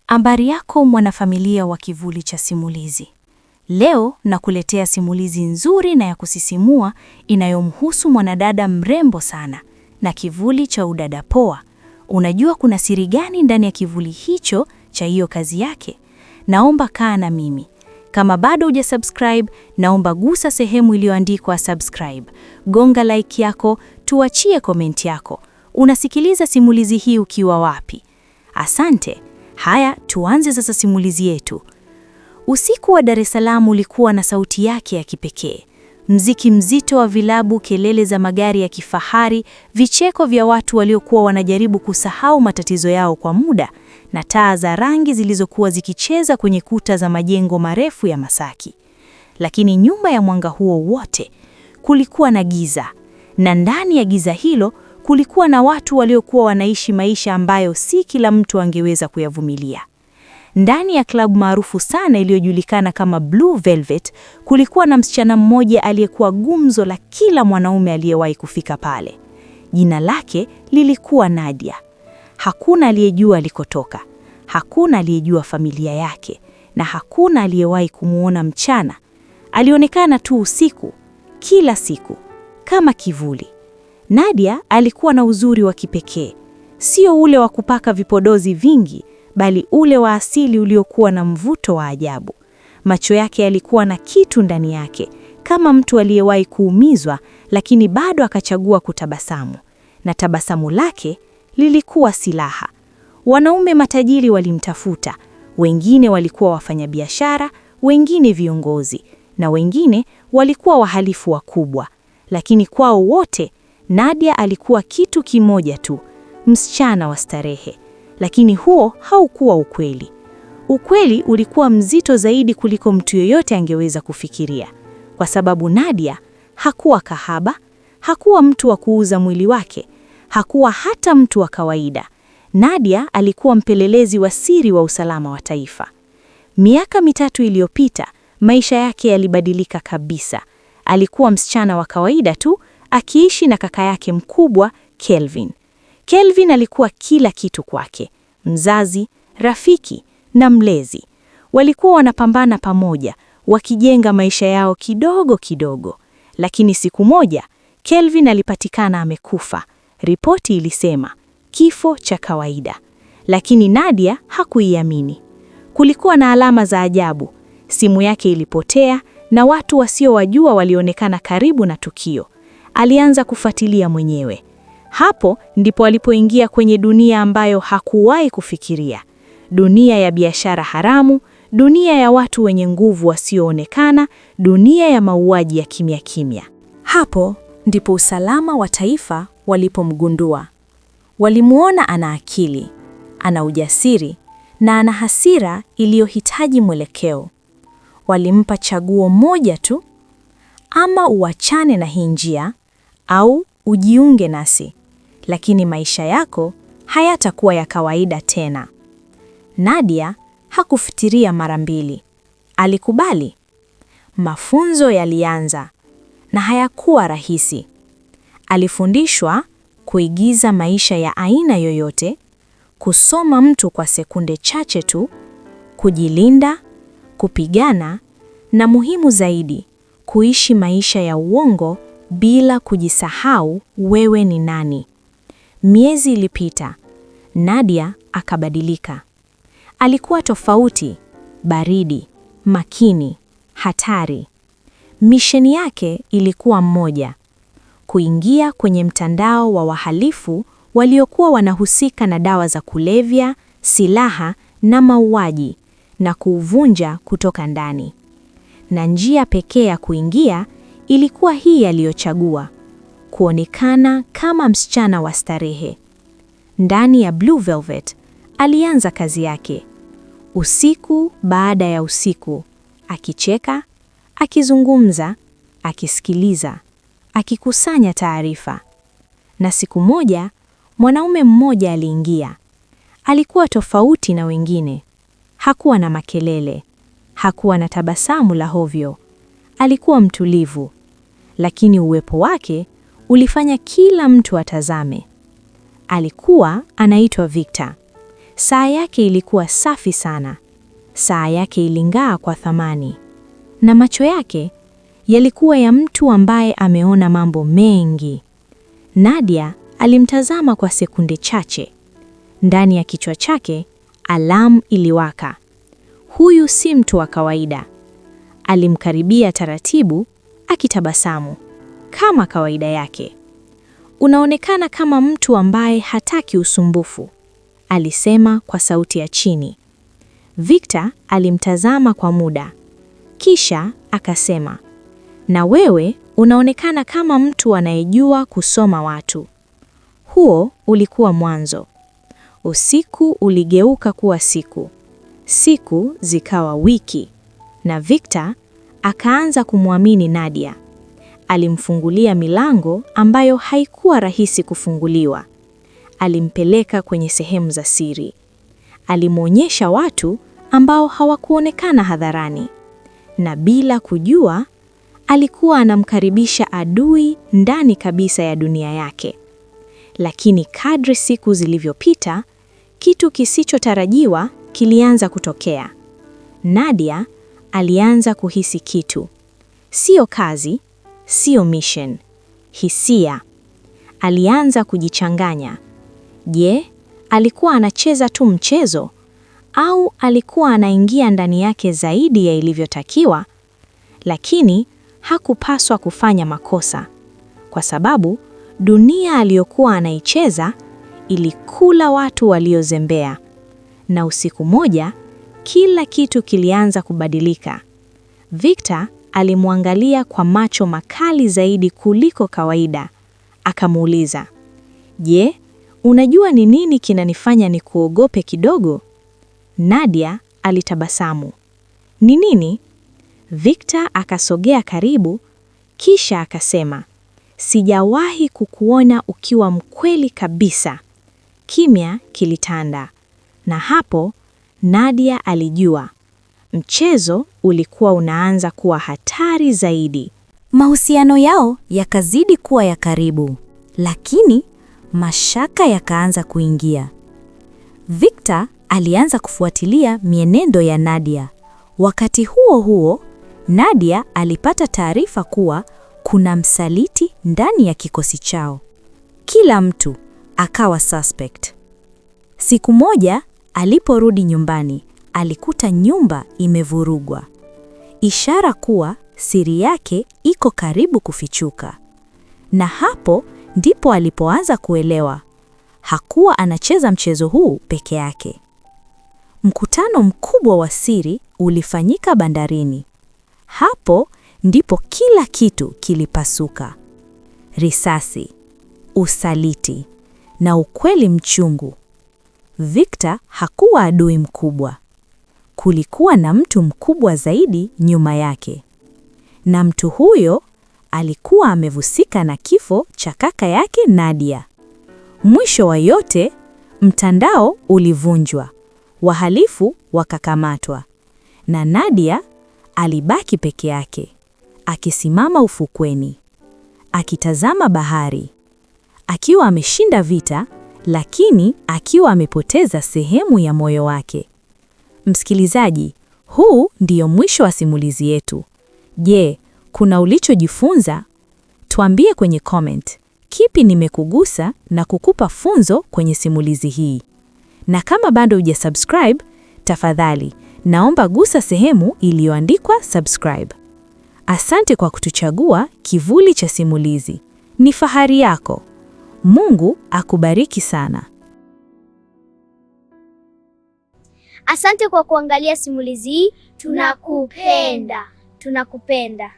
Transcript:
Habari yako mwanafamilia wa Kivuli cha Simulizi. Leo nakuletea simulizi nzuri na ya kusisimua inayomhusu mwanadada mrembo sana na kivuli cha udada poa. Unajua kuna siri gani ndani ya kivuli hicho cha hiyo kazi yake? Naomba kaa na mimi. Kama bado hujasubscribe, naomba gusa sehemu iliyoandikwa subscribe. Gonga like yako, tuachie komenti yako. Unasikiliza simulizi hii ukiwa wapi? Asante. Haya, tuanze sasa simulizi yetu. Usiku wa Dar es Salaam ulikuwa na sauti yake ya kipekee. Mziki mzito wa vilabu, kelele za magari ya kifahari, vicheko vya watu waliokuwa wanajaribu kusahau matatizo yao kwa muda, na taa za rangi zilizokuwa zikicheza kwenye kuta za majengo marefu ya Masaki. Lakini nyuma ya mwanga huo wote kulikuwa na giza, na ndani ya giza hilo kulikuwa na watu waliokuwa wanaishi maisha ambayo si kila mtu angeweza kuyavumilia. Ndani ya klabu maarufu sana iliyojulikana kama Blue Velvet, kulikuwa na msichana mmoja aliyekuwa gumzo la kila mwanaume aliyewahi kufika pale. Jina lake lilikuwa Nadia. Hakuna aliyejua alikotoka, hakuna aliyejua familia yake, na hakuna aliyewahi kumuona mchana. Alionekana tu usiku, kila siku, kama kivuli. Nadia alikuwa na uzuri wa kipekee, sio ule wa kupaka vipodozi vingi, bali ule wa asili uliokuwa na mvuto wa ajabu. Macho yake yalikuwa na kitu ndani yake, kama mtu aliyewahi kuumizwa lakini bado akachagua kutabasamu, na tabasamu lake lilikuwa silaha. Wanaume matajiri walimtafuta, wengine walikuwa wafanyabiashara, wengine viongozi, na wengine walikuwa wahalifu wakubwa. Lakini kwao wote Nadia alikuwa kitu kimoja tu, msichana wa starehe. Lakini huo haukuwa ukweli. Ukweli ulikuwa mzito zaidi kuliko mtu yoyote angeweza kufikiria, kwa sababu Nadia hakuwa kahaba, hakuwa mtu wa kuuza mwili wake, hakuwa hata mtu wa kawaida. Nadia alikuwa mpelelezi wa siri wa usalama wa taifa. Miaka 3 iliyopita, maisha yake yalibadilika kabisa. Alikuwa msichana wa kawaida tu akiishi na kaka yake mkubwa Kelvin. Kelvin alikuwa kila kitu kwake, mzazi, rafiki na mlezi. Walikuwa wanapambana pamoja, wakijenga maisha yao kidogo kidogo. Lakini siku moja, Kelvin alipatikana amekufa. Ripoti ilisema kifo cha kawaida. Lakini Nadia hakuiamini. Kulikuwa na alama za ajabu. Simu yake ilipotea na watu wasiowajua walionekana karibu na tukio. Alianza kufuatilia mwenyewe. Hapo ndipo alipoingia kwenye dunia ambayo hakuwahi kufikiria. Dunia ya biashara haramu, dunia ya watu wenye nguvu wasioonekana, dunia ya mauaji ya kimya kimya. Hapo ndipo usalama wa taifa walipomgundua. Walimuona ana akili, ana ujasiri na ana hasira iliyohitaji mwelekeo. Walimpa chaguo moja tu: ama uachane na hii njia au ujiunge nasi, lakini maisha yako hayatakuwa ya kawaida tena. Nadia hakufikiria mara mbili. Alikubali. Mafunzo yalianza na hayakuwa rahisi. Alifundishwa kuigiza maisha ya aina yoyote, kusoma mtu kwa sekunde chache tu, kujilinda, kupigana na muhimu zaidi, kuishi maisha ya uongo bila kujisahau wewe ni nani. Miezi ilipita, Nadia akabadilika. Alikuwa tofauti, baridi, makini, hatari. Misheni yake ilikuwa moja: kuingia kwenye mtandao wa wahalifu waliokuwa wanahusika na dawa za kulevya, silaha na mauaji, na kuuvunja kutoka ndani. Na njia pekee ya kuingia ilikuwa hii aliyochagua: kuonekana kama msichana wa starehe. Ndani ya Blue Velvet alianza kazi yake, usiku baada ya usiku, akicheka, akizungumza, akisikiliza, akikusanya taarifa. Na siku moja mwanaume mmoja aliingia. Alikuwa tofauti na wengine. Hakuwa na makelele, hakuwa na tabasamu la hovyo. Alikuwa mtulivu, lakini uwepo wake ulifanya kila mtu atazame. Alikuwa anaitwa Victor. Saa yake ilikuwa safi sana. Saa yake iling'aa kwa thamani, na macho yake yalikuwa ya mtu ambaye ameona mambo mengi. Nadia alimtazama kwa sekunde chache. Ndani ya kichwa chake alamu iliwaka. Huyu si mtu wa kawaida. Alimkaribia taratibu, akitabasamu kama kawaida yake. "Unaonekana kama mtu ambaye hataki usumbufu," alisema kwa sauti ya chini. Victor alimtazama kwa muda, kisha akasema, "Na wewe unaonekana kama mtu anayejua kusoma watu." Huo ulikuwa mwanzo. Usiku uligeuka kuwa siku, siku zikawa wiki, na Victor akaanza kumwamini Nadia. Alimfungulia milango ambayo haikuwa rahisi kufunguliwa. Alimpeleka kwenye sehemu za siri. Alimwonyesha watu ambao hawakuonekana hadharani, na bila kujua alikuwa anamkaribisha adui ndani kabisa ya dunia yake. Lakini kadri siku zilivyopita, kitu kisichotarajiwa kilianza kutokea. Nadia alianza kuhisi kitu. Sio kazi, sio mission, hisia. Alianza kujichanganya. Je, alikuwa anacheza tu mchezo au alikuwa anaingia ndani yake zaidi ya ilivyotakiwa? Lakini hakupaswa kufanya makosa, kwa sababu dunia aliyokuwa anaicheza ilikula watu waliozembea. Na usiku moja, kila kitu kilianza kubadilika. Victor alimwangalia kwa macho makali zaidi kuliko kawaida. Akamuuliza, "Je, unajua ni nini kinanifanya nikuogope kidogo?" Nadia alitabasamu. "Ni nini?" Victor akasogea karibu, kisha akasema, "Sijawahi kukuona ukiwa mkweli kabisa." Kimya kilitanda, na hapo Nadia alijua mchezo ulikuwa unaanza kuwa hatari zaidi. Mahusiano yao yakazidi kuwa ya karibu, lakini mashaka yakaanza kuingia. Victor alianza kufuatilia mienendo ya Nadia. Wakati huo huo, Nadia alipata taarifa kuwa kuna msaliti ndani ya kikosi chao. Kila mtu akawa suspect. Siku moja aliporudi nyumbani, alikuta nyumba imevurugwa, ishara kuwa siri yake iko karibu kufichuka. Na hapo ndipo alipoanza kuelewa hakuwa anacheza mchezo huu peke yake. Mkutano mkubwa wa siri ulifanyika bandarini. Hapo ndipo kila kitu kilipasuka: risasi, usaliti na ukweli mchungu. Victor hakuwa adui mkubwa. Kulikuwa na mtu mkubwa zaidi nyuma yake, na mtu huyo alikuwa amehusika na kifo cha kaka yake Nadia. Mwisho wa yote, mtandao ulivunjwa, wahalifu wakakamatwa, na Nadia alibaki peke yake, akisimama ufukweni, akitazama bahari, akiwa ameshinda vita, lakini akiwa amepoteza sehemu ya moyo wake. Msikilizaji, huu ndiyo mwisho wa simulizi yetu. Je, kuna ulichojifunza? Tuambie kwenye comment, kipi nimekugusa na kukupa funzo kwenye simulizi hii? Na kama bado hujasubscribe, tafadhali naomba gusa sehemu iliyoandikwa subscribe. Asante kwa kutuchagua Kivuli cha Simulizi. Ni fahari yako. Mungu akubariki sana. Asante kwa kuangalia simulizi hii. Tunakupenda, tunakupenda.